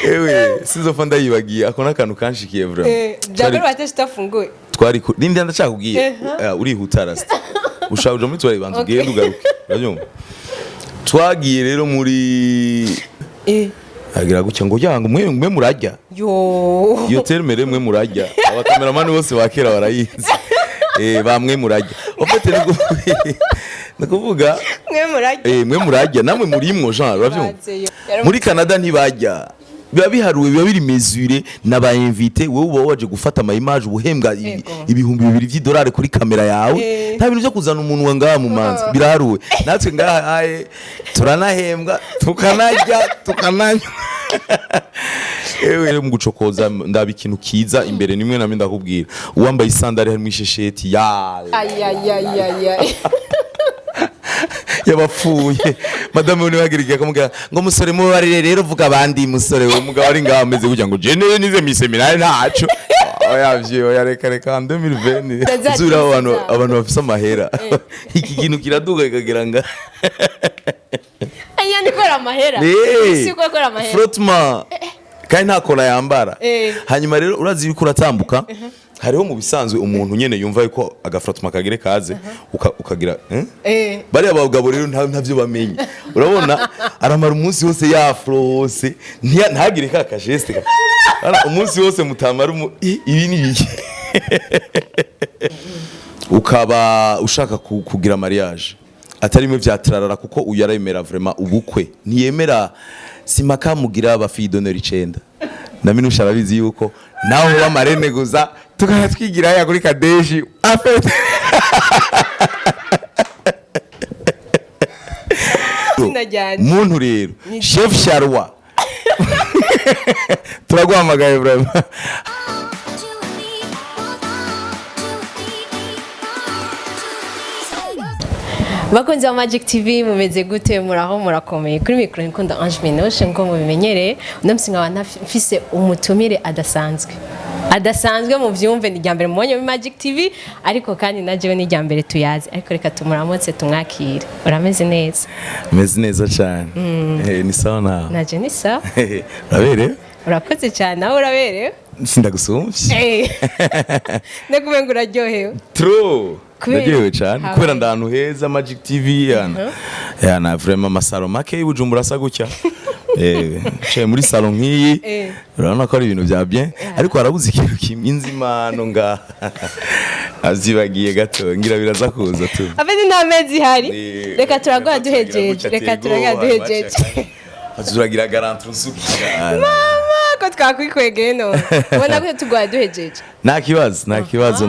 Ewe, sinzopfa ndayibagiye. Ako n'akantu kanshikiye vraiment. Byagora bateshe utafunguye. Twari nindi ndacakubwiye. Urihuta rasta, ushaka kuja muri toilette, banza ugende ugaruke, urabyumva? Twagiye rero muri agira gutya ngo yanga mwe mwe murajya. Yo. Iyo terme rero, mwe murajya, abakameramani bose ba kera barayizi. Bamwe murajya, en fait ni kuvuga Mwe murajya. Mwe murajya, namwe murimwo genre, urabyumva? Bazeyo. Muri Canada ntibajya, biba biharuwe, biba biri mesuré n'aba invité. Wowe uba waje gufata ama image, ubuhembwa 2000 vy'idolari kuri kamera yawe. Nta bintu byo kuzana umuntu wa ngaha mu manza, biraharuwe. Natwe ngaha aye turanahembwa, tukanarya, tukananywa. Ewe, mu gucokoza ndaba ikintu kiza imbere nimwe namwe ndakubwira, uwambaye isandari harimo ishesheti ya Ayayayayay. Yabapfuye madame we nibagira akamubwira ngo musore mubarire rero, vuga abandi musore. We mugabo ari ngaho ameze gutya ngo je nize mi seminari ntaco. Oya vye, oya, reka reka, 2020 zura abantu bafise amahera, iki kintu kiraduga kikagera nga Aya ni kubera amahera. Si kubera amahera. Frottement, kandi nta kora yambara. Hanyuma rero urazi yuko uratambuka, hariho mu bisanzwe umuntu nyene yumva yuko agafrottement kagire kaze, ukagira, eh? Bariya bagabo rero ntavyo bamenye. Urabona aramara umunsi wose yafrose, ntagire ka kageste umunsi wose mutamara ibi ni ibiki? Ukaba ushaka kugira mariage atari bimwe vya trarara, kuko uyu aremera vraiment ubukwe, ntiyemera simaka mugira aba fille d'honneur 9 na Minusha. Arabizi yuko nawe uba marraine gusa, tukaba twigira haya kuri kadeshi afete. Izina ryanje. Muntu rero, chef Sharwa, turaguhamagaye vraiment. Bakunzi ba Magic TV, mumeze gute? Muraho, murakomeye? Kuri mikoro nikunda Ange Minoche, nko mubimenyereye. Uno musi nkaba mfise umutumire adasanzwe, adasanzwe mu vyumve. Ni irya mbere mubonye muri Magic TV, ariko kandi na jewe ni irya mbere tuyazi. Ariko reka tumuramutse, tumwakire. Urameze neza? Meze neza cyane. Ni sawa nawe? Naje ni sawa. Uraberewe. Urakoze cyane, nawe uraberewe. Sindagusumvye. Ndakumenga uraryohewe. Trop. Kubera? Ndaryohewe cyane. Habaye. Kubera ndahantu heza, Magic TV yana yana vraiment amasaro make y'Ibujumbura asa gutya. Ncaye muri salon nk'iyi, urabona ko ari ibintu bya bien, ariko harabuze ikintu kimwe, inzimano ngaha azyibagiye gato, ngira biraza kuza tu. Afite nta mezi ihari. Reka turaguha duhejeje, reka turaguha duhejeje. Turagira garanti usukira. Mama, ko twakwikwegeye none ubona ko tuguha duhejeje. Nta kibazo, nta kibazo.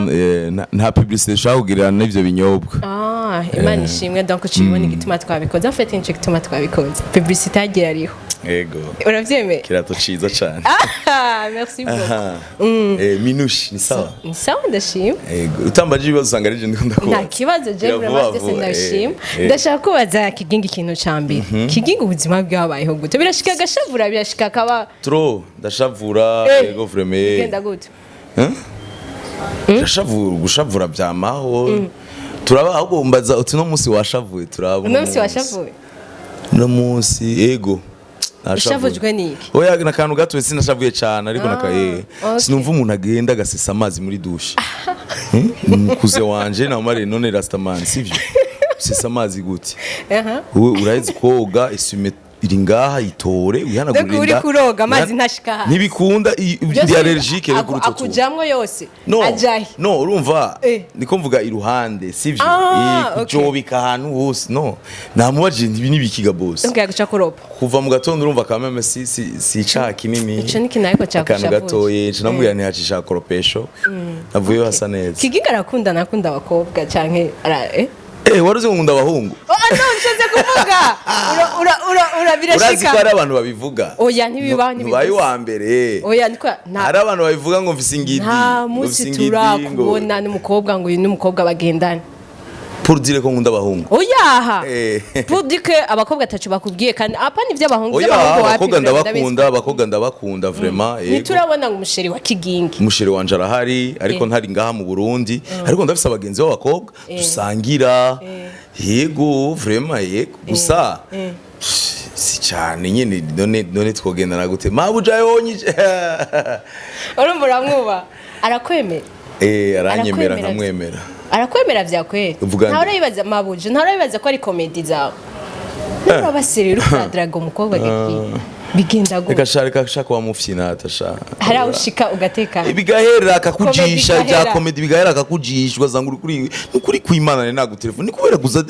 Nta publicité ushaka kugirana n'ivyo binyobwa. Ah, Imana ishimwe. Donc ucibona igituma twabikoze, en fait nico gituma twabikoze, publicité yagiye ariho. Yego. Uravyemeye? Kirato ciza cane. Ah, merci beaucoup. Aha. Minushi ni sawa? Ni sawa, ndashima. Yego, utambaje ibibazo usanga ari je ndiko ndakubaza. Nta kibazo, je Gira vraiment vuba byose vuba, ndabishima. Ndashaka Ndashaka kubaza Kigingi ikintu ca mbere. Kigingi, ubuzima bwabayeho gute? Birashika agashavura, birashika akaba Trop, ndashavura. Yego, vraiment. Genda gute? Ndashavura, gushavura vyamaho. Turaba ahubwo mbaza uti no munsi washavuye, turaba. Uno munsi washavuye? No munsi, yego. Nashavuye. Ushavujwe n'iki? Oya, nakantu gato, sinashavuye cyane, ariko naka sinumva umuntu agenda agasesa amazi muri douche. Umukuze wanje namare none rastaman, sivyo? Usesa amazi gute? Wowe uraheze koga, isume iri ngaha, itore wihanagurira Donc uri inda. kuroga, amazi ntashika hasi. Ntibikunda, ndi allergique rero kuri utwo tuntu. Akujamwo yose? No. Ajahe? No, urumva, niko mvuga iruhande, sivyo? Ah, okay. Kujobika ahantu hose, no namubajije nti ibi nibikiga boss? Donc yaguca kuropa. Kuva mu gatondo, urumva kameme si icaha kinini. Ico ni kintu ariko akantu cagushavuje. gatoye nca namubwira ntihacisha koropesho, navuyeyo hasa neza. Kigingi arakunda, nakunda abakobwa canke ara Wari uzi ngo nkunda abahungu? Oh no, nshatse kuvuga ura ura ura ura Urazi ko birashika. hari abantu babivuga. Oya, ntibibaho. Ntubaye Ntibivuze. uwa mbere. Oya, niko nta Hari abantu babivuga ngo mfise ingidi, nta ngo munsi mfise ingidi, ngo turakubona n'umukobwa ngo uyu n'umukobwa bagendana. Pour dire ko nkunda abahungu? Oyaha. Pour dire que abakobwa atacu bakubwiye, kandi apana ivy'abahungu. Oya. Ivy'abahungu wapi? Abakobwa Vraiment, ndabakunda, abakobwa ndabakunda vraiment, ndabizi. yego. Ntiturabona ngo umuchéri wa Kigingi. Umuchéri wanje arahari, ariko ntari ngaha mu Burundi, ariko ndafise abagenzi b'abakobwa dusangira. Yego, vraiment, yego, gusa Si cyane nyene. None twogendana gute, mabuja yonyije? Urumva uramwubaha, arakwemera? Eh, aranyemera. Arakwemera. Nkamwemera. Arakwemera vyakwera? Uvuga nde? Ntawe urayibaza, mabuja, ntawe urayibaza ko ari comédie zawe? Urabasiriye, uri kuradaraga umukobwa gaki, bigenda gute? Reka sha, reka sha, kuba mufyinata sha. Hari aho ushika ugatekana. Bigahera akakujisha. Comédie Bya igahera. Comédie bigahera akakujisha, ugasanga uri kuri nukuri kwimana nagutelefone ni kubera gusa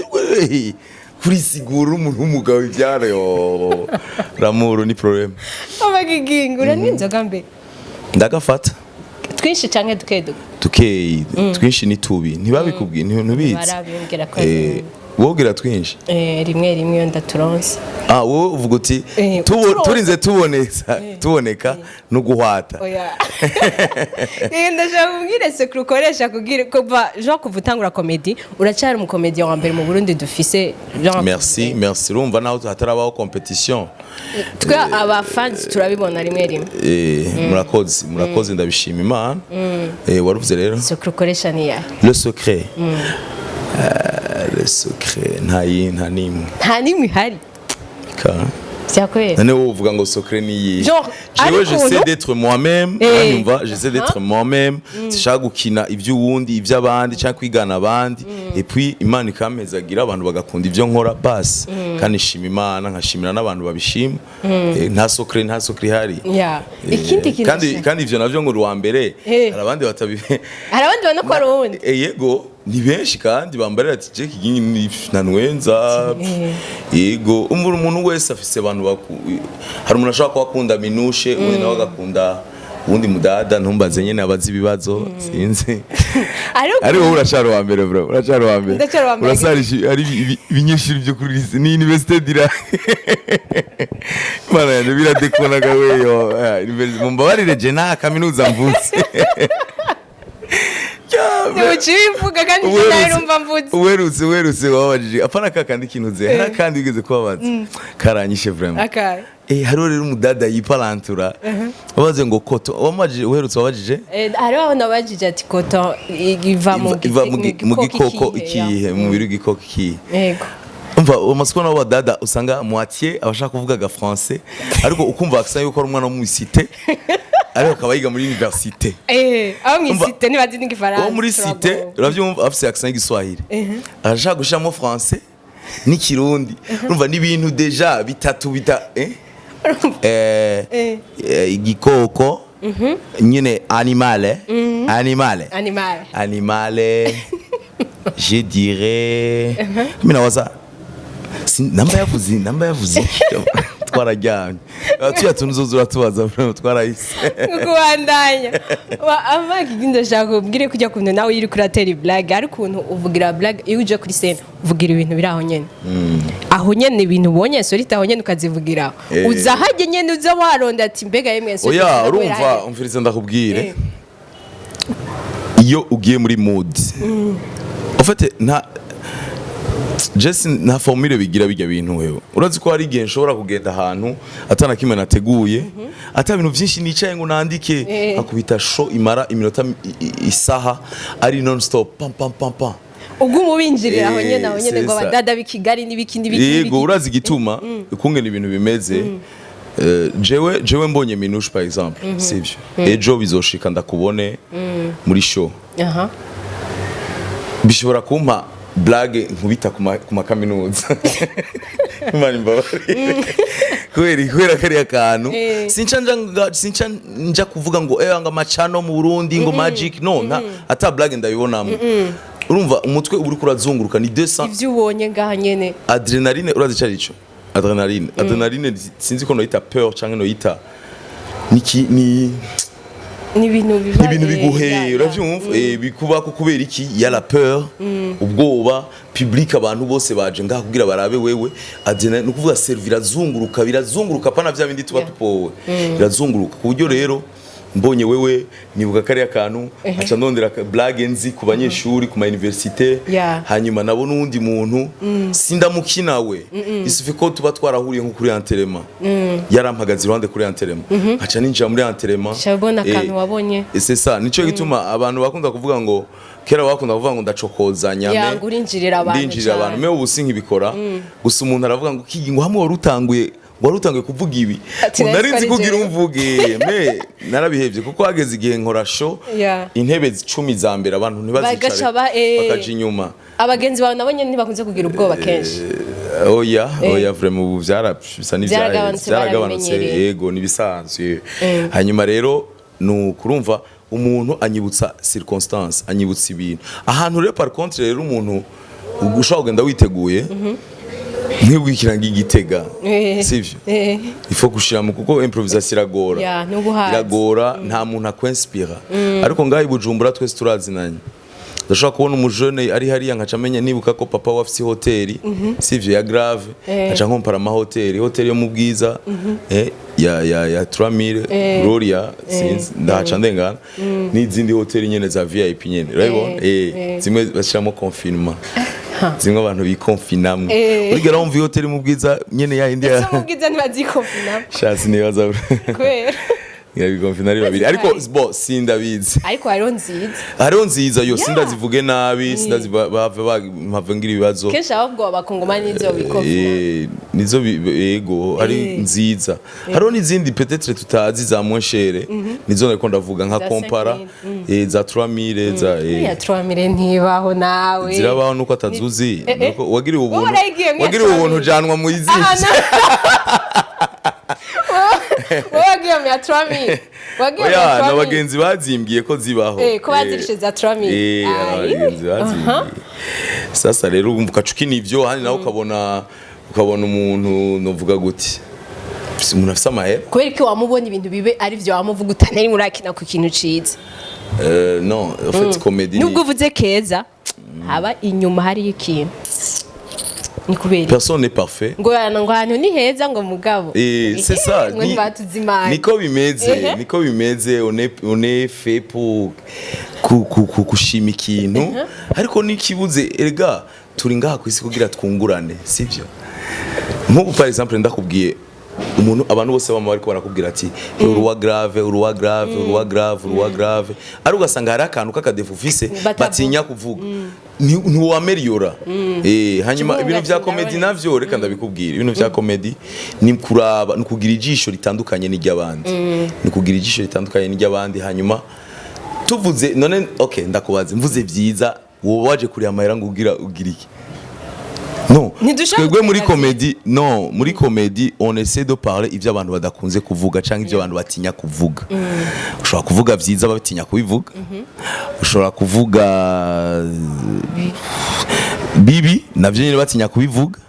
kurisigura umuntu w'umugabo ibyara yo ramuro ni problème. Abagigingo, uranywa inzoga mbe? Ndagafata. Twinshi canke duke duke? Tukeyi. Twinshi ni tubi, ntibabikubwiye? Ntubizi? Barabimbwira ko Eh, wogira twinshi? Eh, rimwe rimwe iyo ndaturonse. Ah, wowe uvuga uti Turonse. turinze tuboneka tuboneka no guhwata. Oya. Ndashaka kubwira secret ukoresha kugira kuva, genre, kuva utangura comédie, uracyari umu comédien wa mbere mu Burundi dufise, genre. Merci, merci. Urumva naho hatarabaho compétition. Twe aba fans turabibona rimwe rimwe. Eh, murakoze, murakoze, ndabishima Imana. Eh, waruvuze rero. Secret ukoresha ni yahe? Le secret, le secret nta nimwe. Nta nimwe ihari? Ka Vyakwera? None wowe uvuga ngo secret ni iyi? Genre, Jewe ariko j'essaie d'être moi-même. Uranyumva? J'essaie d'être moi-même, sinshaka gukina iby'uwundi, iby'abandi cyangwa kwigana abandi. Et puis Imana ikampezagira, abantu bagakunda ibyo nkora basi, kandi nshima Imana, nkashimira n'abantu babishima. Nta secret, nta secret ihari. Yeah. Ikindi kintu Kandi ivyo navyo ngo uwa mbere, hari abandi batabi Hari abandi babona ko ari uwundi. Yego, ni benshi kandi bambarira ati Jack Gingi ni nanwenza. Yego, umva, umuntu wese afise abantu baku hari umuntu ashobora kuba akunda Minushe, undi nawe agakunda uwundi mudada. Ntumbaze nyene, abazi ibibazo, sinzi. Ariko Ariko wowe uracari uwa mbere bro, uracari uwa mbere. Ndacyari uwa mbere. Urasari ari ibinyeshuri byo kuri lycée ni université dira. Mana yanjye, biradekonaga weyo. Mumbabarire, je nta kaminuza mvutse. Ntibuciye ivuga kandi icyo nawe numva mvutse. Uwerutse wababajije apana kakandi kintu ze, hari akandi wigeze kubabaza karanyishe vraiment. Akahe? Eh, hariho rero umudada yiparantura wabaze ngo coton wamubajije, uherutse wabajije. Hariho aho nabajije ati coton iva mu iva mu gikoko ikihe, mu mubiri w'igikoko ikihe? Yego. Umva, amasiko nabo badada usanga moitié abashaka kuvuga aga français, ariko ukumva accent yuko ari umwana wo mu cité, ariko akaba yiga muri université. Eh, aho mu Umva, cité ntibazi n'igifaransa. Uwo muri cité, urabyumva, afise accent y'igiswahili, arashaka gushiramo français n'ikirundi. Urumva ni ibintu déjà bitatu bita igikoko nyine, animale, animale. Animal. Animale, je dirais mimi nawaza namba yavuze iki? Twararyamye. Tuya tuntu zozo uratubaza vraiment, twarahise. Kubandanya amaga, ndashaka ubwire kujya kuntu nawe uri kuratera blague, ari ukuntu uvugira blague iyo uje kuri scène, uvugira ibintu biri aho nyene, aho nyene, ibintu ubonye solite aho nyene ukazivugiraho. Uza hajye nyene, uza waronda ati mbega yemwe insolite Oya. kubera Urumva, hajye. umviriza ndakubwire, iyo ugiye muri mood, en fait nta Jesse, nta formule bigira bijya bintu. Wewe urazi ko hari igihe nshobora kugenda ahantu atana kimwe nateguye, ata bintu byinshi nicaye ngo nandike, akubita show imara iminota isaha ari non stop, pam pam pam pam. Ubwo umubinjirira aho nyene, aho nyene ngo C'est ça. abadada b'i Kigali n'ibiki n'ibiki Yego. n'ibiki. Urazi igituma ukungena ibintu bimeze? Jewe mbonye Minouche par exemple, sivyo, ejo bizoshika ndakubone muri show, bishobora kumpa blague nkubita ku makaminuza. Imana imbabarire, kubera kariya kantu. Sinca nja kuvuga ngo ngo amacano mu Burundi, ngo magic, no nta ata blague ndabibonamo. Urumva umutwe uba uriko urazunguruka ni 200. Ivyo ubonye ngaha nyene. Adrénaline, urazi icyo ari cyo adrénaline? Adrénaline, sinzi ko noyita peur canke noyita niki, ni ni ibintu biba ni ibintu biguheye. Uravyumva? Bikubako kubera iki? Ya la peur, ubwoba, public, abantu bose baje ngaha kugira barabe wewe. Adrénaline ni ukuvuga cerveau irazunguruka, birazunguruka, pana vya bindi tuba tupowe, birazunguruka ku buryo rero Mbonye wewe, nibuka kariya kantu, nkaca ndondera blague nzi ku banyeshuri ku ma université. Hanyuma nabona uwundi muntu, sindamukina we, il suffit ko tuba twarahuriye nko kuri enterrement, yarampagaze iruhande kuri enterrement, nkaca ninjira muri enterrement. Shabona akantu wabonye. C'est ça, nico gituma abantu bakunda kuvuga ngo, kera bakunda kuvuga ngo ndacokozanya. Ya, ngo urinjirira abantu Ndinjirira cane. abantu, mais ubu sinkibikora. Gusa umuntu aravuga ngo kigi, ngo hamwe wari utanguye kuvuga ibi. Ati, ngo nari nari nzi ko ari kugira jewe. umvuge, mais narabihevye kuko hageze igihe nkora show, intebe 10 za mbere abantu ntibazicare, Bagaca bakaja inyuma. Abagenzi bawe nabo nyene ntibakunze kugira ubwoba kenshi? Oya, oya, vraiment ubu bisa n'ivyaheze. Byaragabanutse, Byaragabanutse. barabimenyereye. Yego, nibisanzwe. Hanyuma rero nukurumva umuntu anyibutsa circonstance, anyibutsa ibintu ahantu. Rero par contre rero umuntu ushobora kugenda witeguye nk'ibwikira ng'igitega, sivyo? Il faut gushiramo kuko improvisation iragora. Ya, n'ubuhanzi. Iragora, nta muntu akwinspira. Ariko ngaho i Bujumbura twese turazinanye, ndashobora kubona umujene ari hariya, nkaca amenya nibuka ko papa we afise hoteli, sivyo, ya grave. Nkaca nkompara amahoteli, hoteli yo mu Bwiza, ya 3000, Gloria, sinzi, ndahaca ndengana n'izindi hoteli nyene za VIP nyene, urabibona? Zimwe bashiramo confinement, zimwe abantu bikonfinamwe. Urigera wumva ihoteli mu Bwiza nyene ya indi ya Ese mu Bwiza ntibazikonfina? Sha, sinibaza. Kubera? Ngira ari babiri, ariko bo sindabizi. Ariko hariho nziza. Hariho nziza yo. Sindazivuge nabi, sindazi bave ngira ibibazo. Kenshi ahubwo abakongomani nizo bikonfina. Nizo yego, hari nziza, hariho n'izindi peut-être tutazi za moins cher, nizo nariko ndavuga nka Za kompara 5000, za 3000 za Ya 3000 ntibaho nawe. Zirabaho nuko atazuzi. Nuko wagiriwe Wowe ubuntu. warayigiye mu ya Wagiriwe ubuntu 3000. ujanwa mu izindi. Aha, wowe wagiye mu ya 3000, wagiye mu ya Oya, 3000. n'abagenzi bazimbwiye ko zibaho. Ko bazirishe za 3000. Ayi. Abagenzi bazimbwiye. Sasa rero urumva ugaca ukina ivyo handi nawe ukabona umuntu, novuga gute, umuntu afise amahera. Kubera ko wamubona ibintu bibe ari byo wamuvuga, utanari murakina ku kintu ciza. Non, en fait comédie Nubwo uvuze keza, haba inyuma hariyo ikintu, ni kubera iki? Personne n'est parfait. Ngo yana, ngo ahantu ni heza, ngo mugabo C'est ça. Ngo ntibatuzimanye. Niko bimeze, niko bimeze. On est fait pour kushima ikintu, ariko nikibuze. Erega turi ngaha ku isi kugira twungurane, sivyo? Nk'ubu par exemple ndakubwiye umuntu, abantu bose bama bariko barakubwira ati uruwa grave, uruwa grave, uruwa grave, uruwa grave, ariko ugasanga hari akantu k'aka défaut ufise Batavuga. batinya kuvuga. Ntiwameriyora. Hanyuma Kibuga ibintu vya comedy kindabona. navyo, reka ndabikubwira, ibintu vya comedy ni kuraba, ni kugira ijisho ritandukanye n'iry'abandi, ni kugira ijisho ritandukanye n'iry'abandi. Hanyuma tuvuze none, okay, ndakubaze, mvuze vyiza, wowe waje kuriha amahera ngo ugira ugira iki? No Ntidushobora twebwe muri kugenda. comedy, no, muri comedy on essaie de parler ivyo abantu badakunze kuvuga canke ivyo abantu batinya kuvuga. Ushobora kuvuga vyiza batinya kubivuga, ushobora kuvuga bibi navyo nyene batinya kubivuga,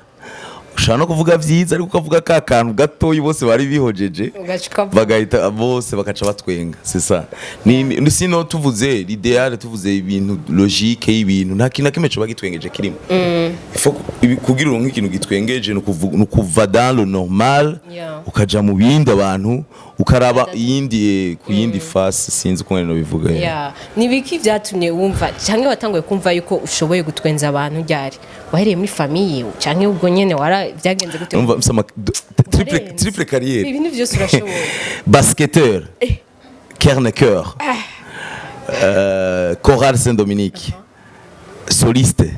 ushobora no kuvuga vyiza ariko ukavuga ka kantu gatoyi bose bari bihojeje, Ugaca ukavuga. Bagahita bose bakaca batwenga. C'est ça. Ni sinon tuvuze l'idéal, tuvuze ibintu, logique y'ibintu, nta kintu na kimwe coba gitwengeje kirimo. Il faut kugira uronke ikintu gitwengeje ni ukuva dans le normal, ukaja mu bindi, abantu ukaraba iyindi, ku yindi face, sinzi uko ngene bivuga. Yeah. Ni biki vyatumye wumva canke watanguye kumva yuko ushoboye gutwenza abantu? Ryari? Wahereye muri famille canke ubwo nyene wara vyagenze gute? Urumva mfise triple Warenze. triple carrière. Ibintu vyose urashoboye. Basketteur, Kerne Cœur, Chorale Saint-Dominique, soliste.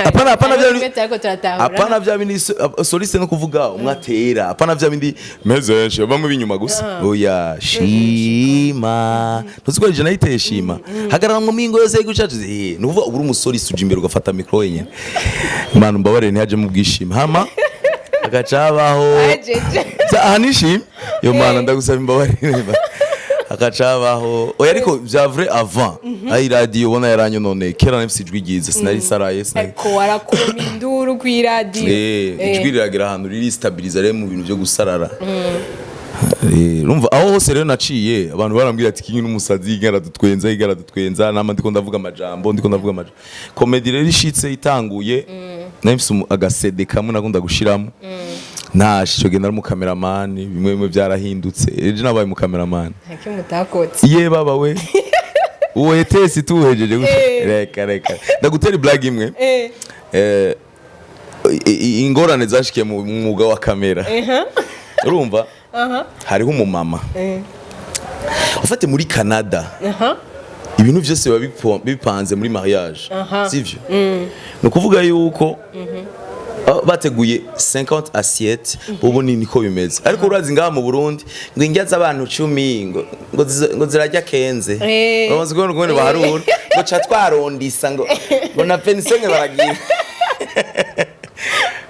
Hapana, hapana vya Ariko turatahura. Hapana vya bindi soliste no kuvuga umwe atera, hapana vya bindi meze bamwe binyuma gusa. Oya, shima ntuzi ko jana yiteye shima hagarara mu mingo yose y'igucacu. Ni ukuvuga uri umusoliste, uja imbere ugafata micro wenyene. Imana umbabarire ntihaje mu bwishima, hama hagaca habaho Ajeje. Aha nishimye yo mana, ndagusaba imbabarire, hagaca habaho. Oya, ariko vya vrai, avant ayi radio ubona yaranyonone. Kera nafise ijwi ryiza, sinari saraye, sinari Ariko warakoma induru kw'iradiyo. Ijwi riragera ahantu riristabiliza rero mu bintu byo gusarara. Urumva aho hose rero naciye, abantu barambwira ati kingi n'umusazi, igaradutwenza, igaradutwenza, nama ndiko ndavuga amajambo, ndiko ndavuga amajambo. Comedy rero ishitse itanguye, nari mfise aga CD kamwe nakunda gushiramo. Ntashe ico gihe nari umukameramani, bimwe bimwe byarahindutse. Ejo nabaye umukameramani. Nta kimwe utakotse. Iye baba we, uwo etesi tuhejeje gutya. Eh. Reka reka ndagutera blague imwe. Ingorane zashikiye mu mwuga wa kamera. Urumva, hariho umumama ufate muri Canada, ibintu byose biba bipanze muri mariage, sivyo? Ni ukuvuga yuko bateguye 50 assiettes, ubu ni niko bimeze. Ariko urazi ngaha mu Burundi ngo indya z'abantu 10 ngo zirarya 15. Uramaze kubona ukuntu baharura ngo ca twarondisa ngo na 25 baragira.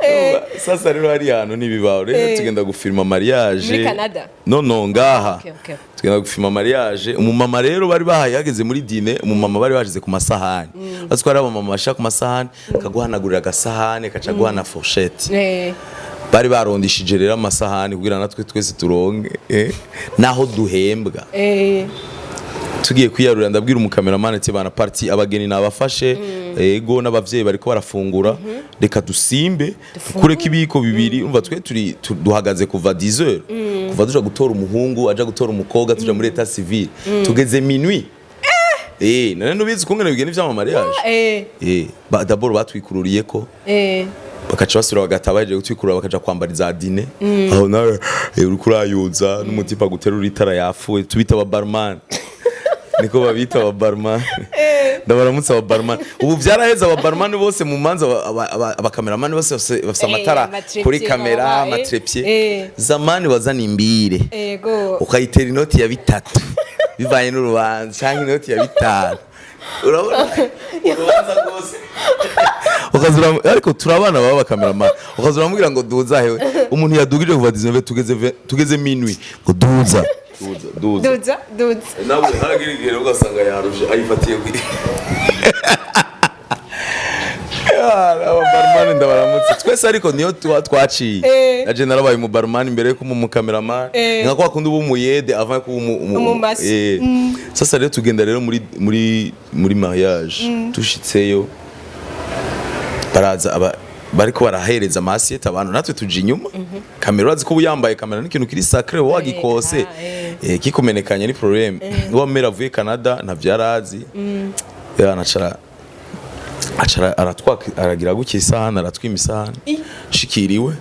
Urumva, sasa rero hari ahantu ntibibaho rero. Tugenda gufilma mariage. Muri Canada? No, ngaha. Okay. Tugenda gufilma mariage. Umumama rero bari bahaye, hageze muri dîner, umumama bari bashize ku masahani. Bazi ko hari abamama bashira ku masahani, kaguhanagurira agasahani, kaca guha na fourchette. Bari barondishije rero amasahani kugira natwe twese turonke, naho duhembwa. Tugiye kwiyarurira, ndabwira umukameramani ati: "Bana parti, abageni nabafashe, ego n'abavyeyi bariko barafungura, reka dusimbe dukureko ibiyiko bibiri." Umva, twe turi duhagaze kuva 10h, kuva tuja gutora umuhungu, aja gutora umukobwa, tuja muri état civil, tugeze minuit. None nubizi kungene bigenda ivy'ama mariage? D'abord batwikururiyeko, bakaca basubira bagataha, bahejeje gutwikurura bakaja kwambara iza dîner. Aho nawe uriko urayuza n'umutipa guterura itara yafuwe. Tubita aba barman, niko babita, aba barman. Ndabaramutse aba barman. Ubu byaraheze, aba barman bose mu manza, abakameramani bose bafise amatara Ama trépied. Kuri kamera. Baba, Ama trépied. Zamani wazana imbire, ukayitera inoti ya 3 bivanye n'urubanza, cyangwa inoti ya 5. Urabona urubanza rwose ukazura, ariko turabana baba bakameramani, ukaza uramubwira ngo duza hewe. Umuntu yadugije kuva 19, tugeze tugeze minuit, ngo duza, duza, duza. Duza, duza. Nawe haragira igihe rero ugasanga yaruje ayifatiye ku ababarumani. Ndabaramutse twese, ariko niyo tuba twaciye. Naje narabaye umubarumani mbere yo kuba umukameramani. Nka kwa kundi uba umuyede avant kuba Umumasi. Sasa rero tugenda rero muri mariage. Tushitseyo, baraza aba bariko barahereza ama assiettes abantu, natwe tuja inyuma. Kamera, urazi ko uba yambaye kamera n'ikintu kiri sacré, wagikose, kikumenekanye ni problème. Uwa mera avuye Canada ntavyo yarazi, yanacara acara aratwaka, aragira gutya isahani, aratwima isahani shikiriwe.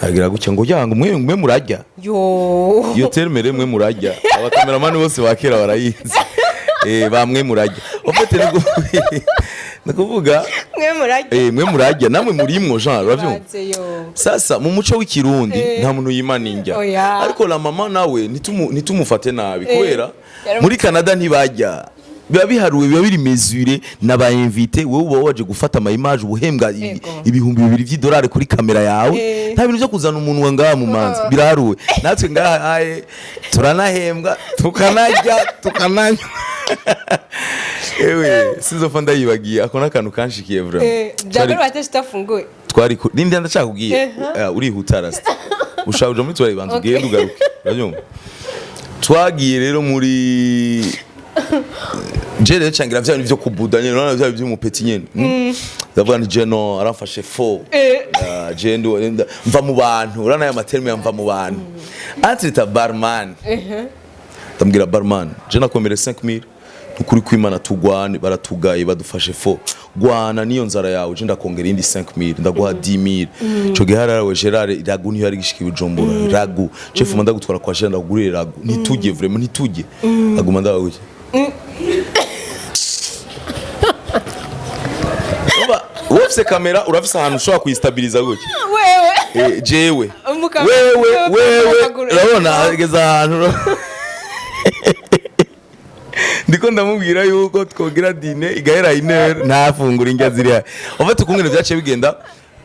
Aragira gutya ngo yanga mwe mwe murarya. Yo. Iyo terme rero, mwe murarya, abakameramani bose ba kera barayizi. Bamwe murarya. En fait, ni kuvuga Mwe murarya. Mwe murarya, namwe murimwo, genre, uravyumva? Baze yo. Sasa mu muco w'Ikirundi nta muntu yimana indya. Oya. Ariko la mama nawe ntitumufate nabi, kubera muri Canada ntibajya, biba biharuwe, biba biri mesuré n'aba invité. Wowe uba waje gufata ama image, ubuhembwa 2000 vy'idolari kuri kamera yawe. Nta bintu byo kuzana umuntu wa ngaha mu manza, biraharuwe. Natwe ngaha aye turanahembwa, tukanarya, tukananywa. Ewe, sinzopfa ndayibagiye ako n'akantu kanshikiye vraiment. Byagora bateshe utafunguye. Twari nindi ndacakubwiye. Urihuta rasta, ushaka uja muri toilette, banza ugende ugaruke, urabyumva? Twagiye rero muri je rero cangira vya bintu vyo kubuda nyene, urabona vya vy'umupeti nyene. Ndavuga nti je no aramfashe fo. Je mva mu bantu, urabona aya ma termes ya mva mu bantu. Antrita barman, ndambwira barman: "Je nakomere 5000, ukuri kw'Imana tugwane, baratugaye, badufashe fo, gwana niyo nzara yawe, je ndakongera indi 5000, ndaguha 10000." Ico gihe harawe Gerard ragu niyo yari gishika i Bujumbura ragu. Je fuma ndagutwara kwa Gerard, ndagurire ragu, ntitujye, vraiment ntitujye. Aguma ndabaga gutya. Urumva, wowe ufise kamera, urafise ahantu ushobora kuyistabiliza gutya. Wewe. Jewe wewe wewe wewe amaguru. Urabona hageze ahantu ndiko ndamubwira yuko twogira dîner igahera inere, ntafungura indya ziriya. Ufite ukungene vyaciye bigenda,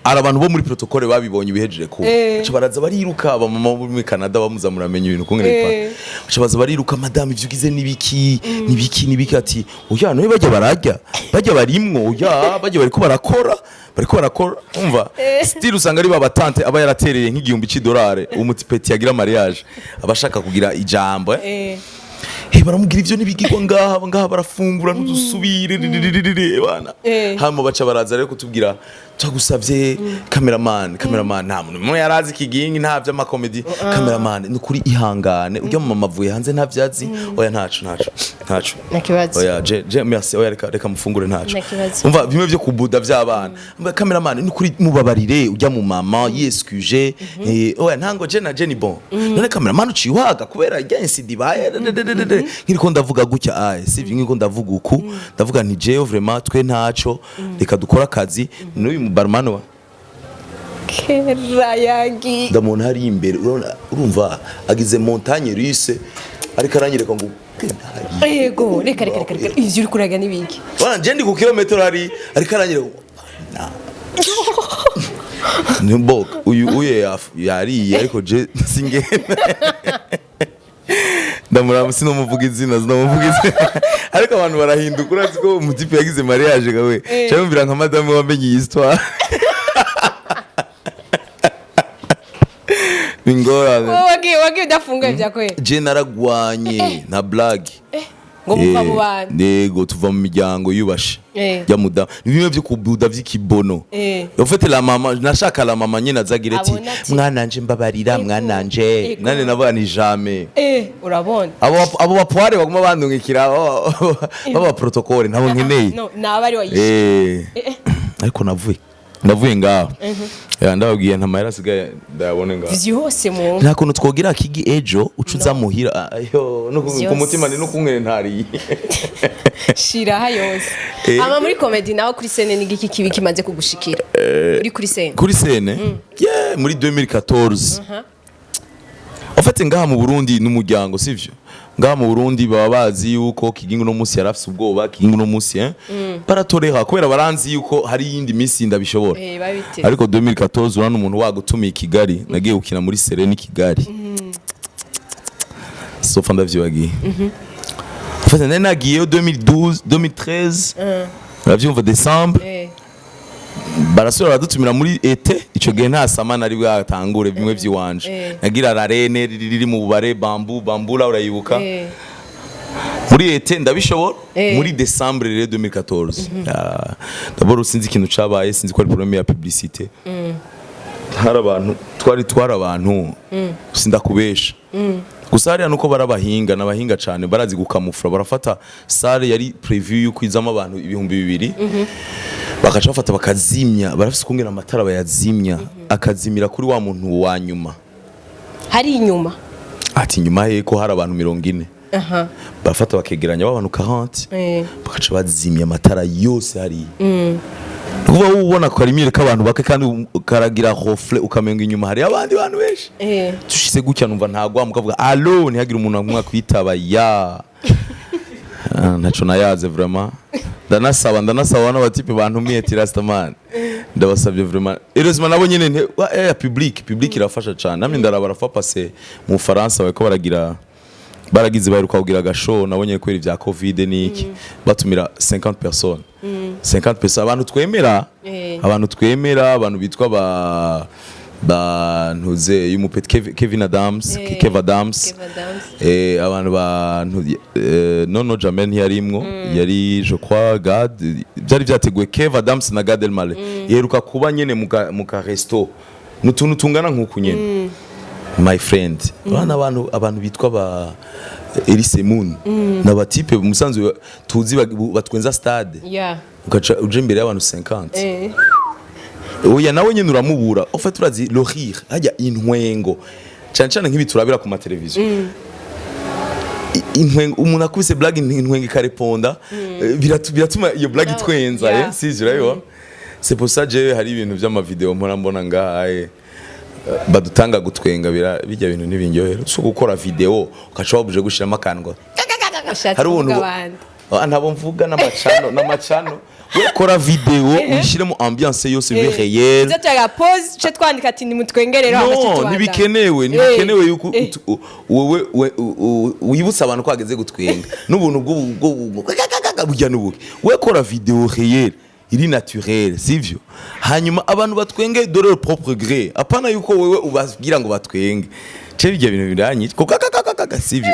hari abantu bo muri protocole babibonye ibihejeje kuba. Baca baraza bariruka, abamama bo muri Canada bamuza, muramenya ibintu ukungene bipanga. Baca baza bariruka: "Madame, ivyo ugize nibiki, nibiki, nibiki?" Ati: "Oya, none bajya bararya, bajya barimwo, oya, bajya bariko barakora, bariko barakora." Umva, still usanga ari babatante aba yaratereye nk'igihumbi c'idolari. Umutipeti yagira mariage aba ashaka kugira ijambo. Baramubwira ivyo ntibigirwa ngaha, ngaha barafungura, ntudusubire riririririri, bana. Hama baca baraza rero kutubwira: "Turagusavye, cameraman, cameraman." Nta muntu umwe yarazi Kigingi, nta vy'amakomedi. "Cameraman, ni ukuri ihangane, urya mu mama avuye hanze, nta vyazi." "Oya, ntaco, ntaco, ntaco." Nta kibazo. "Oya, je merci, oya, reka reka mufungure, ntaco." Nta kibazo. Umva bimwe vyo kubuda vy'abana. Umva, "Cameraman, ni ukuri mubabarire, urya mu mama yeskuje." "Oya, ntango je na je ni bon." "None cameraman, uciye uhaga kubera irya incident ibaye?" Nkiriko ndavuga gutya, aye sivyo, nkiriko ndavuga uku, ndavuga nti: "Jewe vraiment twe ntaco, reka dukora akazi." N'uyu mu barman wa Kera yagiye. Ndamubona hari imbere, urabona, urumva agize montagne russe, ariko aranyereka ngo genda hariya. Yego, reka reka reka reka, ivyo uri kuraga n'ibiki? Bana, je ndi ku kilometero hari, ariko aranyereka ngo na Nimbo uyu uye yariye, ariko je singenda ndamuraba, sinomuvuga izina, sinomuvuga izina, ariko abantu barahinduka. Urazi ko umutipe yagize mariage gawe, cyangwa nka madame wamenye iyi histoire, ni ingorane. Wowe wagiye udafunguye vya kweli? Je naragwanye nta blague. Ngo muva mu bantu. Yego, tuva mu miryango yubashe. Ya mudamu ni bimwe vyo kubuda vy'ikibono. En fait, la mama nashaka, la mama nyene azagira ati: Abona ati: "Mwananje, mbabarira." Ego, "Mwananje." ego. Nane navuga ni jamais. Urabona. Abo bapware baguma bandungikira baba protocole, ntabo nkeneye. No, naba ari wayishe. Ariko navuye ngaho. Ya, ndababwiye, nta mahera asigaye ndayabone ngaho. Vyose mu Nta kuntu twogira kigi ejo uca uza muhira? Ayo no ku Vyose. mutima ni no kumwe ntariye. Shiraha yose. Ama muri comedy nawe, kuri scène, ni igiki kibi kimaze kugushikira uri kuri scène? Kuri scène, yeah, muri 2014 en fait, ngaha mu Burundi n'umuryango, sivyo? Ngaha mu Burundi baba bazi yuko Kigingi uno munsi yarafise ubwoba, Kigingi uno munsi baratoreha kubera baranzi yuko hari iyindi minsi ndabishobora. Babite. Ariko 2014, urabona umuntu wagutumiye i Kigali, nagiye gukina muri Serena i Kigali, sofa ndavyibagiye. En fait, nari nagiyeyo 2012, 2013, uravyumva, décembre. Barasubira baradutumira muri été. Ico gihe nta sama nari bwatangure bimwe vy'iwanje. Nagira l'arène riri mu bubare Bambu Bambula, urayibuka? Muri été ndabishobora. Muri décembre rero 2014. Ah, d'abord sinzi ikintu cabaye, sinzi ko ari problème ya publicité. Hari abantu twari abantu, sindakubesha gusa, hariya nuko barabahinga n'abahinga cane, barazi gukamufura. Barafata salle yari prévu yuko izamo abantu 2000, bakaca bafata bakazimya, barafise ukungena amatara bayazimya, akazimira kuri wa muntu wa nyuma. Hari inyuma. Ati inyuma he ko hari abantu 40. Barafata bakegeranya abantu 40, bakaca bazimya amatara yose hariya. Ni ukuvuga wowe ubona karimire k'abantu bake, kandi karagira reflet, ukamenga inyuma hari abandi bantu benshi. Tushyize gutya, numva ntagwa, mukavuga allo, ntihagire umuntu amwe kwitaba ya. Ah, ntaco nayaze vraiment. Ndanasaba n'abatipe bantumiye tirastaman, ndabasabye vraiment. Heureusement nabo nyene public irafasha cane. Namwe ndaraba rafa passe mu Faransa bariko baragira, baragize, baheruka kugira agashow nabo nyene kubera ivya Covid niki, batumira 50 personnes, 50 personnes, abantu twemera. Abantu twemera, abantu bitwa ba ntuze y'umupeti Kevin Adams. Kev Adams. Kev Adams. Abantu ba nono Jamel ntiyarimwo, yari je crois Gad. Byari byateguwe Kev Adams na Gad Elmaleh, iheruka kuba nyene mu ka resto n'utuntu tungana nk'uku nyene, my friend. Bana, abantu bitwa ba Elise Moon n'abatipe musanzwe tuzi batwenza stade, ugaca uje imbere y'abantu 50. Oya, nawe nyene uramubura. En fait, urazi le rire hajya intwengo, cyane cyane nk'ibi turabira ku mateleviziyo. Intwengo, umuntu akubise blague, intwengo ikareponda, biratuma iyo blague itwenza. Sivyo? Urabibona, c'est pour ça jewe hari ibintu vy'amavideo mpora mbona ngaha, badutanga gutwenga, bijya bintu ntibindyohera. Si gukora video ugaca wabuje gushiramo akantu ngo Ushatse hari ubuntu kuvuga abandi? Ah, ntabo mvuga n'amacano. We kora video uyishyiremo ambiance yose bibe réel. Tuza turaga pause, ce twandika ati nimutwengere rero. No, ntibikenewe yuko wowe wibutsa abantu ko hageze gutwenga n'ubuntu bw'ubu burya n'ubuki. We kora video réel iri naturel, sivyo? Hanyuma abantu batwenge de leur propre gré, apana yuko wewe ubabwira ngo batwenge. Ce bijya bintu biranyica ko kakakakaka, sivyo?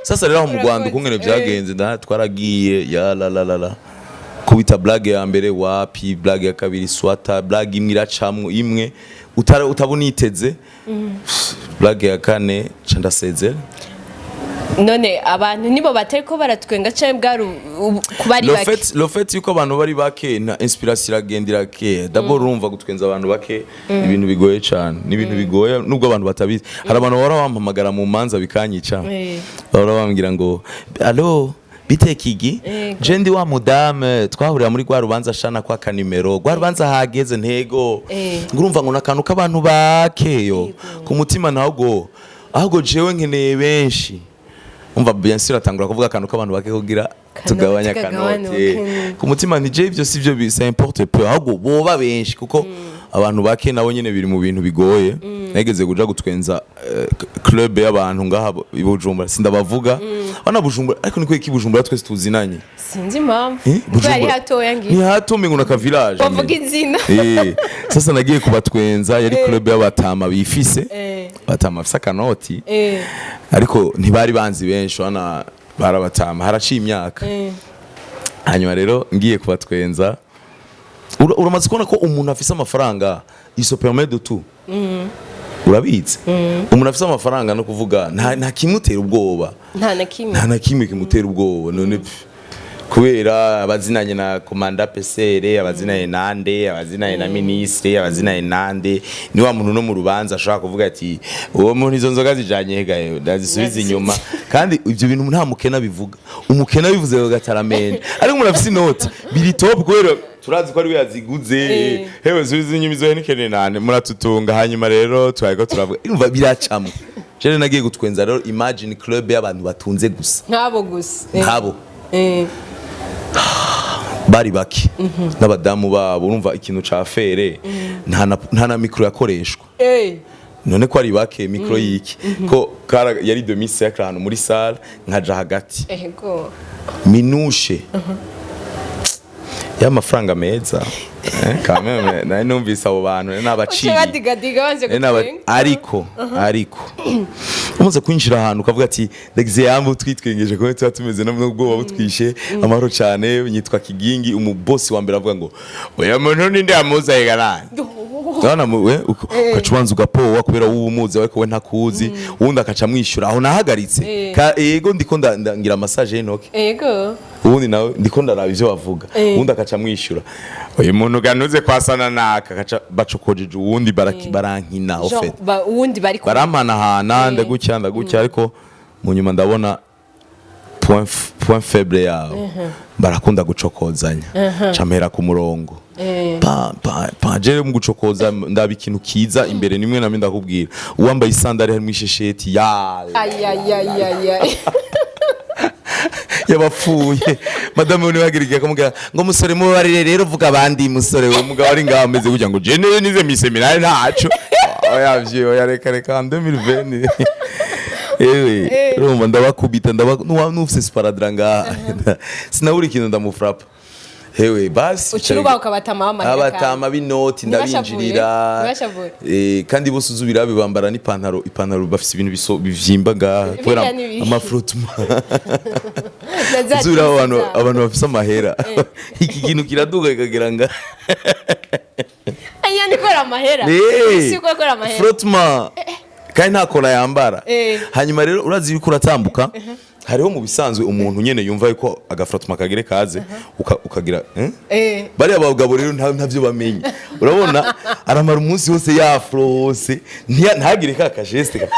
Sasa rero aho mu Rwanda ukungene vyagenze, twaragiye ya la la la la, kubita blague ya mbere wapi, blague ya kabiri swata, blague imwe iracamwo imwe utabona iteze, blague ya kane ca ndasezera. None abantu nibo batari ko baratwenga canke bwari kuba ari Le bake? fait le fait yuko abantu bari bake na inspiration iragenda irake. D'abord urumva gutwenza abantu bake ibintu bigoye cyane, ni ibintu bigoye nubwo abantu batabizi. Hari abantu bahora bampamagara mu manza bikanyica, bahora bambwira ngo: "Allo, bite Kigi?" Yego. "Je ndi wa mudame twahurira muri rwa rubanza shana kwa kanimero, rwa rubanza hageze ntego." Ngo urumva ngo nakantu k'abantu bakeyo ku mutima ntabwo, ahubwo jewe nkeneye benshi. Umva, bien sûr atangura kuvuga akantu k'abantu bake kugira tugabanya kagabanuke. akanoti. Ku mutima nti je ivyo sivyo, ça importe peu, ahubwo boba benshi, kuko abantu bake nabo nyene biri mu bintu bigoye. Nageze kuja gutwenza club y'abantu ngaha i Bujumbura, sindabavuga bana Bujumbura, ariko niko iki Bujumbura twese tuzinanye. Sinzi impamvu. Eh, kuko yari hatoya ni ngiye hato mengo na ka village. Bavuga izina. Sasa nagiye kubatwenza, yari club y'abatama bifise, batama bafise akanoti, ariko ntibari banzi benshi wana barabatama haraciye imyaka. Hanyuma rero ngiye kubatwenza, uramaze kubona ko umuntu afise amafaranga il se permet de tout. Urabizi, umuntu afise amafaranga no kuvuga nta kimutera ubwoba. Nta na kimwe. Nta na kimwe kimutera ubwoba. None pf, kubera abazinanye na commandant PCR, abazinanye nande, abazinanye na ministre, abazinanye nande, ni wa muntu no mu rubanza ashobora kuvuga ati: "Uwo muntu izo nzoga zijanye hegaye ndazisubiza inyuma." Kandi ibyo bintu nta mukena bivuga. Umukena bivuze gataramende, ariko umuntu afise inoti biri top, kubera turazi ko ari we yaziguze. "Hewe, subiza inyuma izo Heineken nane muratutunga." Hanyuma rero twariko turavuga, urumva biracamwe. Jewe nagiye gutwenza rero, imagine club y'abantu batunze gusa. Nk'abo gusa. Nk'abo. Bari bake n'abadamu babo. Urumva ikintu ca fere, nta na micro yakoreshwa. None ko ari bake, micro yiki? Ko kara yari demi cercle ahantu muri salle, nkaja hagati. Minushe y'amafaranga meza, quand même nari numvise abo bantu nari nabaciriye. Uca badigadiga banze gutwenga. Ariko umaze kwinjira ahantu ukavuga ati: "Ndagize yambu," twitwengeje kuko tuba tumeze n'ubwoba butwishe. "Amahoro cyane, nyitwa Kigingi." Umubosi wa mbere avuga ngo: "Oya, muntu ninde yamuzaye garani?" Urabona we ukaca ubanza ugapowa kubera wowe umuzi ariko we ntakuzi. Uwundi akaca amwishyura aho nahagaritse. Ego, ndiko ngira massage y'intoke. Ubundi nawe ndiko ndaraba ivyo bavuga. Uwundi akaca amwishyura: "Uyu muntu ganuze kwasana naka." Akaca bacokojeje uwundi barankina Genre, au fait. Uwundi bari kumwe. Barampanahana, ndagutya ndagutya, ariko mu nyuma ndabona point faible yabo, barakunda gucokozanya. Camera ku murongo, pa pa pa. Jewe mu gucokoza ndaba ikintu kiza imbere nimwe namwe ndakubwira, uwambaye isandari harimo ishesheti ya Ayayayayay. Yabapfuye. Madame we niwe akamubwira ngo: "Musore, mubarire rero, vuga abandi." Musore we mugabo ari ngaho ameze kugira ngo je nize mi seminari ntaco. Oya vye, oya, reka reka, en 2020 ewe. Urumva ndabakubita, ndaba nufise sparadrap ngaha, sinabura ikintu ndamufrapa. Hewe basi. Ucuruba ukabatama amahera. Abatama b'inoti ndabinjirira. Ntibashavuye. Kandi bose uzubirabe bambara n'ipantaro, ipantaro bafise ibintu bivyimba ngaha kubera ni ibiki? amafrottement. Na za Uzubirabe jeans abantu zabo. Abantu bafise amahera, iki kintu kiraduga kikagera nga Aya ni kubera amahera. Si uko kubera amahera. Frottement, kandi nta kora yambara. Hanyuma rero urazi yuko uratambuka, hariho mu bisanzwe umuntu nyene yumva yuko agafrottement kagere kaze ukagira, eh? Bariya bagabo rero ntavyo bamenya. Urabona aramara umunsi wose yafrose, ntagire ka kageste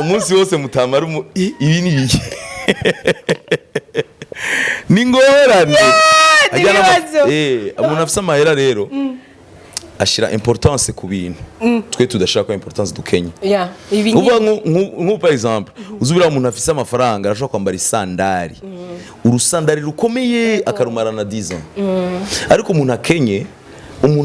umunsi wose mutamara ibi ni ibiki? Ni ngorane. Ajyana Ibibazo. Umuntu afise amahera rero ashira importance ku bintu twe tudashira ko importance dukenye. Ya, ibi ni Uvuga nku par exemple uzubira umuntu afise amafaranga arashobora kwambara isandari, urusandari rukomeye, akarumarana 10 ans, ariko umuntu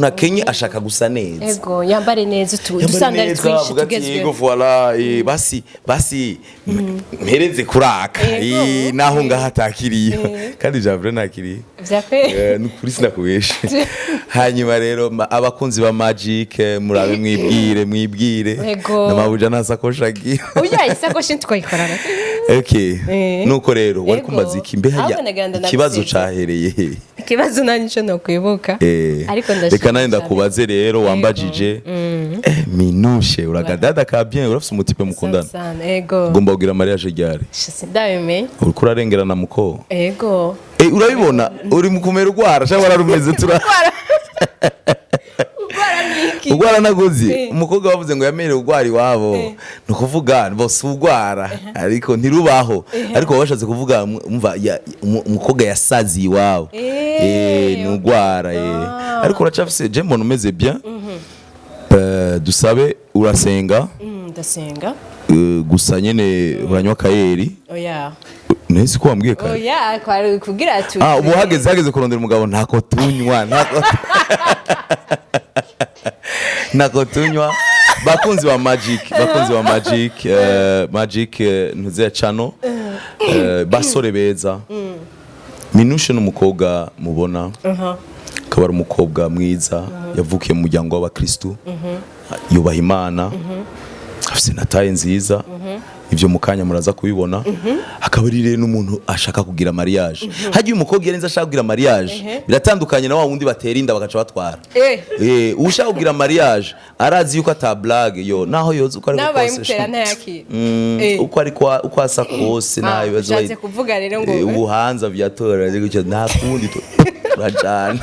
akenye ashaka gusa neza. Ego, yambare neza utu Yambara dusandari neza, twinshi avuga ati: tugezweho. "Yego, voilà, basi basi mpereze kuraka." Yego. Naho ngaha atakiriyo kandi vya vrai ntakiriyo. Vyakwe. Ni ukuri sinakubeshe. Hanyuma rero abakunzi ba Magic, murabe mwibwire mwibwire. Yego. Namabuja nta sakoshi agira. Oya, isakoshi twayikorana. Okay. Nuko rero wari Ego. kumbaza iki? Mbe hajya Ahubwo nagira ngo ikibazo ndaguseze. cahereye he? Ikibazo nta nico nokwibuka. Ariko ndashima Reka nawe cyane. ndakubaze rero, wambajije. Minushe, uragadada ka bien, urafise umu type mukundana? Sana, ego. Ugomba kugira mariage ryari? Sindabimenye. Uriko urarengerana muko? Ego. Urabibona uri mu kumera urwara cyangwa wararumeze tura? Urwara niki? Urwara nagozi. Umukobwa bavuze ngo yamerewe urwara iwabo, ni ukuvuga bose urwara ariko ntirubaho, ariko baba bashatse kuvuga umva umukobwa yasaziye iwabo. Ni urwara. Ariko uracafise, je mbona umeze bien. Dusabe urasenga? Ndasenga. Gusa nyene uranywa kayeri? Oya. Nahise ko wambwiye kare. Oya, kwari kugira tu. Ah, ubu hageze kurondera umugabo, ntako tunywa, ntako tunywa. Bakunzi ba Magic, bakunzi ba Magic, Magic, ntuze channel, basore beza, Minushe n'umukobwa mubona akaba ari umukobwa mwiza, yavukiye mu muryango w'abakristu, yubaha Imana, afise na taille nziza, ibyo mu kanya muraza kubibona. Akaba ari rero n'umuntu ashaka kugira mariage. Hagiye umukobwa yarenze ashaka kugira mariage, biratandukanye na wa wundi batera inda bagaca batwara. Ushaka kugira mariage arazi yuko ata blague yo naho yoza uko ariko Nabaye kose. mutera ntayakira. Uko ariko uko asa kose, nta Ah, bibazo. ushatse kuvuga rero ngo Ubuhanza vyatora gutyo, nta kundi turajana.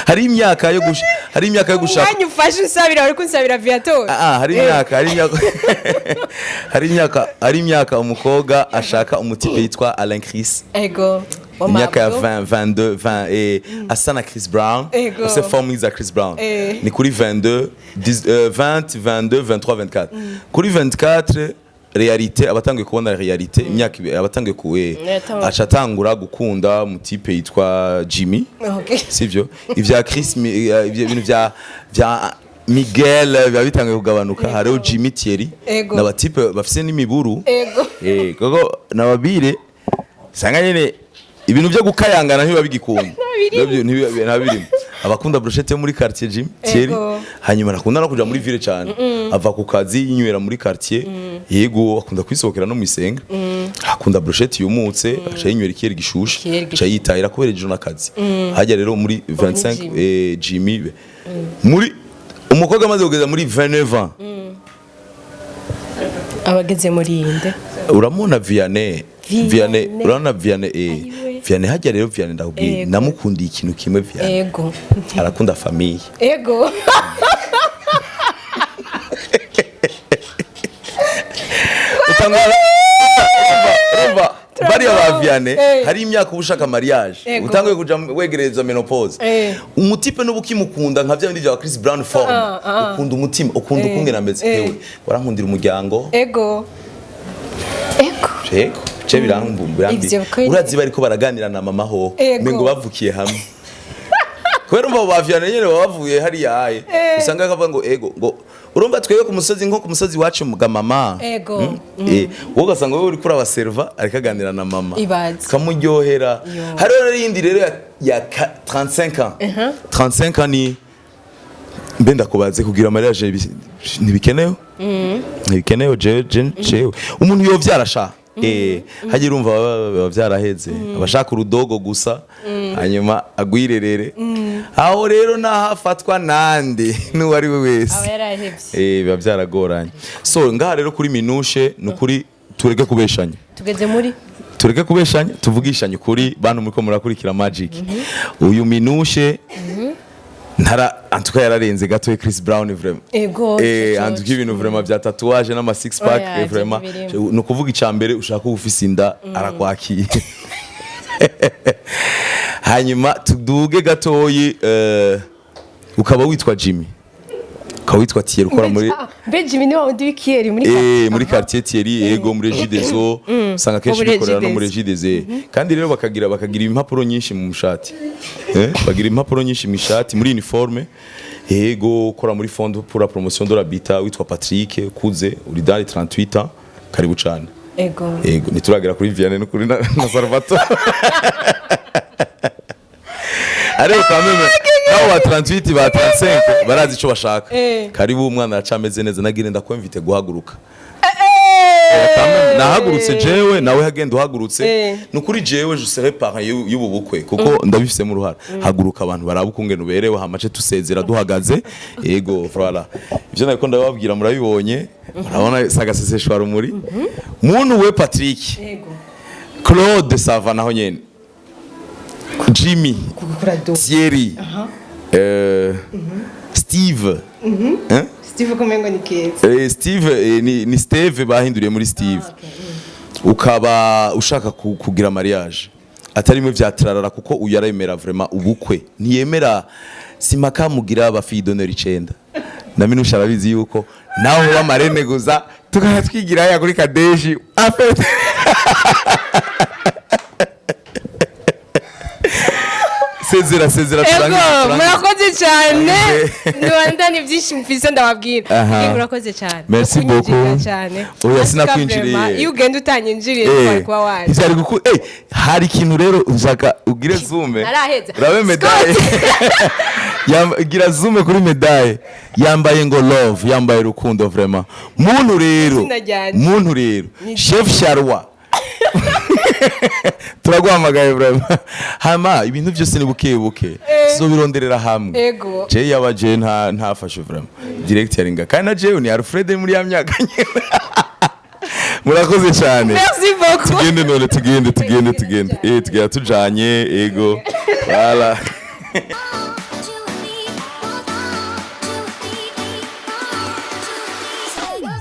Hari imyaka yo gushaka. Umwanya ufashe unsabira, wari kunsabira viator. Ah, ah, hari imyaka umukobwa ashaka umu type yitwa Alain Chris. Ego. Imyaka ya 20, 22, 20, asa na Chris Brown. Afise forme za Chris Brown. Ni kuri 22, 10, 20, 22, 23, 24. Kuri 24 réalité abatangiye kubona réalité, imyaka abatangiye ku aca atangura gukunda umu type yitwa Jimmy. Sivyo ivya Chris, ivyo bintu vya Miguel biba bitangiye kugabanuka. Hariho Jimmy, Thierry, n'aba type bafise n'imiburu. Koko nababire sanga nyene ibintu byo gukayangana ntibiba bigikunda. Ntabirimo. Ntabirimo. Abakunda brochette yo muri quartier, Jim, Thierry. Hanyuma nakunda no kuja muri ville cyane, ava ku kazi yinywera muri quartier. Yego, akunda kwisohokera no mwisenga, akunda brochette yumutse, aca yinywera ikiyeri gishushe. Ikiyeri. Aca yitahira kubera ejo n'akazi. Hajya rero muri 25 Jimmy. Jimmy, muri umukobwa amaze kugeza muri 29 ans. Abageze muri inde? Uramubona Vianney? Vianney. Vianney, urabona Vianney? Ayiwe. Vianney hajya rero, Vianney ndakubwiye, namukundiye ikintu kimwe Vianney. Arakunda famille. Utangura urumva bariya ba Vianney, hari imyaka uba ushaka mariage, utanguye kuja wegereza ménopause. Umu type n'ubu ukimukunda nka bya bindi bya Chris Brown forme. Ukunda umutima, ukunda ukungena ameze. Ewe, warankundira umuryango. Ego ego. Yego, ce birambi. Ivyo kweli. Urazi bariko baraganira na mama ho, mengo bavukiye hamwe. Kubera umva abo ba Vianney nyene baba bavuye hariya aye. Usanga akavuga ngo ego, ngo urumva twebwe ku musozi, nko ku musozi wacu ga mama. Wowe ugasanga wowe uriko urabaserva ariko aganira na mama. Ibaze. Kamuryohera. Yo. Hariho rero iyindi rero ya 35 ans. 35 ans ni mbe ndakubaze, kugira mariage ntibikenewe? Ntibikenewe. Jewe umuntu yovyara sha, hagira urumva baba vyaraheze, abashaka urudogo gusa hanyuma agwirerere aho rero nahafatwa nande n'uwo ari we wese. Aba yarahevye. Biba byaragoranye. So ngaha rero kuri Minushe, ni ukuri tureke kubeshanya. Tugeze muri Tureke kubeshanya, tuvugishanye ukuri. Bantu muriko murakurikira Magic, uyu Minushe ntara antuka yararenze gato Chris Brown vraiment. Antuka ibintu vraiment bya tatouage n'ama six pack. Oya, Vraiment ivyo. Ni ukuvuga icambere ushaka kuba ufise inda, arakwakiye. Hanyuma tuduge gatoyi, ukaba witwa Jimmy, ukaba witwa Thierry, ukora muri Mbe Jimmy ni wa wundi w'ikiyeri muri muri quartier Thierry, yego, muri Regideso. Usanga kenshi Muri bikorera no muri Regideso. Regideso. Kandi rero bakagira impapuro nyinshi mu mushati, bagira impapuro nyinshi mu ishati, muri uniforme. Yego, ukora muri Fond pour la promotion de l'habitat, witwa Patrick Kuze, uri dans les 38 ans. Karibu cyane. Ego. Yego, ntituragera kuri Vianney no kuri na Salvatore, ariko quand même nabo ba 38, ba 35 barazi ico bashaka. Karibu, umwana aracameze neza. Nagire ndakwemvite guhaguruka. Nahagurutse jewe, nawe hagenda uhagurutse. Nukuri jewe je serai parrain y'ubu bukwe kuko ndabifisemo uruhara. Haguruka, abantu baraba ukungene uberewe, hamace tusezera duhagaze. Ego, voilà, ivyo nariko ndababwira murabibonye, murabona sagaseseshwa rumuri. Muntu we Patrick, Claude Sava, naho nyene Jimmy, Thierry, Steve, hein? Steve kumengo ni keza. Steve, ni Steve bahinduriye muri Steve. Ukaba ushaka kugira mariage atarimo vya trarara, kuko uyu aremera vraiment ubukwe, ntiyemera simaka mugira aba fille d'honneur 9 na Minusha. Arabizi yuko naho uba marraine gusa, tukaba twigira ya kuri Kadeshi afete. Sezera, sezera, turangize, Ego. turangize. Murakoze cyane. Turangize. Niwanda ni byinshi mfise ndababwira. Murakoze cyane. Merci Kunyinjirira beaucoup. cyane. Oya, Asuka. sinakwinjiriye. Vraiment, iyo ugenda utanyinjiriye twari kuba waje. Ntivyari hari ikintu rero nshaka ugire zoom. Naraheza. Urabe médaille. Gira zoom kuri médaille yambaye, ngo love, yambaye urukundo vraiment. Muntu rero, Izina ryanje. muntu rero, chef Charwa, turaguhamagaye vraiment. Hama ibintu byose ni buke buke, tuzobironderera hamwe. Je yaba je nta ntafashe vraiment direct yaringa, kandi na jewe ni Alfred muri ya myaka nyene. Murakoze cyane. Merci beaucoup. Tugende none, tugende, tugende, tugende, tugenda tujanye. Ego, voilà.